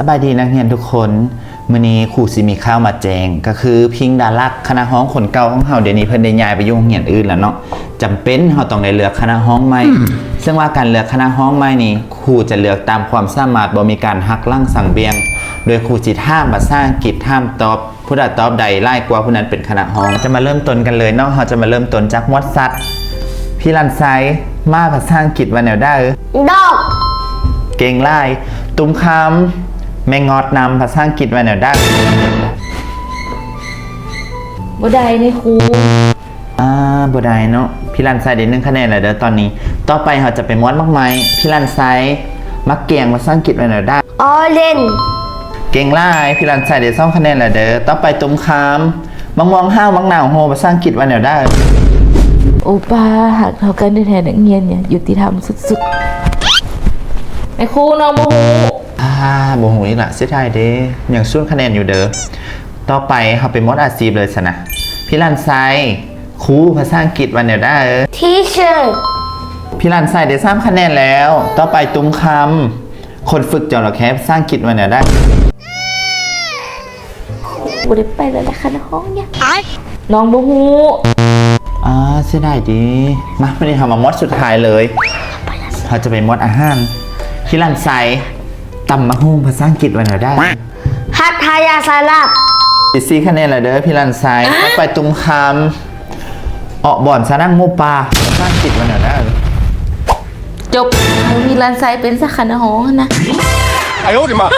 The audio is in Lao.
ສະບາຍດີນັກຮຽນທຸກຄົນ, ມື້ນີ້ຄູຊິມີຂ່າວມາແຈ້ງ ກໍຄືພິງດາລັກ ຄະນະຮອງຄົນເກົ່າຂອງເຮົາ ດຽວນີ້ເພິ່ນໄດ້ຍ້າຍໄປຢູ່ໂຮງຮຽນອື່ນແລ້ວເນາະ, ຈຳເປັນເຮົາຕ້ອງໄດ້ເລືອກຄະນະຮອງໃໝ່. ເຊິ່ງວ່າການເລືອກຄະນະຮອງໃໝ່ນີ້ ຄູຈະເລືອກຕາມຄວາມສາມາດ, ບໍ່ມີການຫັກຫຼັງສັງບຽງ, ໂດຍຄູຊິຖາມພາສາອັງກິດ, ຖາມຕອບ, ຜູ້ໃດຕອບໄດ້ຫຼາຍກວ່າຜູ້ນັ້ນເປັນຄະນະຮອງ. ຈະມາເລີ່ມຕົ້ນກັນເລີຍເນາະ, ເຮົາຈະມາເລີ່ມຕົ້ນຈາກໝວດສັດ. ພີ່ລັນໄຊ, ໝາພາສາອັງກິດວ່າແນວໃດ? Dog. ເກັ່ງຫຼາຍ. ຕຸ້ມຄຳ, ແມງງອດນ້ຳພາສາອັງກິດວ່າແນວໃດ? ບໍ່ໄດ້ເດ້ຄູ. ອ່າ ບໍ່ໄດ້ເນາະ, ພີ່ລັນໄຊໄດ້ໜຶ່ງຄະແນນແລ້ວເດີຕອນນີ້. ຕໍ່ໄປເຮົາຈະໄປໝວດໝາກໄມ້. ພີ່ລັນໄຊ, ໝາກກຽງພາສາອັງກິດວ່າແນວໃດ? Orange. ເກັ່ງຫຼາຍ, ພີ່ລັນໄຊໄດ້ສອງຄະແນນແລ້ວເດີ. ຕໍ່ໄປຕຸ້ມຄຳ, ໝາກມ່ວງຫ້າວ, ໝາກນາວໂຮ ພາສາອັງກິດວ່າແນວໃດ? ໂອປ້າ, ຫາກເທົ່າກັນແທ້ໆ ນັກຮຽນນີ້ ຍຸຕິທຳສຸດໆ. ແມ່ຄູ, ນ້ອງບໍ່ຮູ້. ອ່າ ບໍ່ຮູ້ອີກລະ, ເສຍດາຍເດ້, ຍັງສູນຄະແນນຢູ່ເດີ. ຕໍ່ໄປເຮົາໄປໝວດອາຊີບເລີຍຊັ້ນນະ. ພີ່ລັນໄຊ, ຄູພາສາອັງກິດວ່າແນວໃດ? Teacher. ພີ່ລັນໄຊໄດ້ສາມຄະແນນແລ້ວ. ຕໍ່ໄປຕຸ້ມຄຳ, ຄົນຝຶກຈໍລະແຄພາສາອັງກິດວ່າແນວໃດ? ບໍ່ໄດ້ໄປແລ້ວແຫຼະ ຄະນະຮອງນີ້. ນ້ອງບໍ່ຮູ້. ອ່າ ເສຍດາຍເດ້. ມາ ມື້ນີ້ເຮົາມາໝວດສຸດທ້າຍເລີຍ, ເຮົາຈະໄປໝວດອາຫານ. ພີ່ລັນໄຊ, ຕຳບັກຫຸ່ງພາສາອັງກິດວ່າແນວໃດ? Papaya salad. ໄດ້ສີ່ຄະແນນແລ້ວເດີ ພີ່ລັນໄຊ. ຕໍ່ໄປຕຸ້ມຄຳ, ເອາະບອນສະໜັງໝູປ່າພາສາອັງກິດວ່າແນວໃດ? ຈົບ, ມີລັນໄຊເປັນສາຂານະຮອງຫັ້ນນະ. ອ້າຍໂອ້ຍມາ.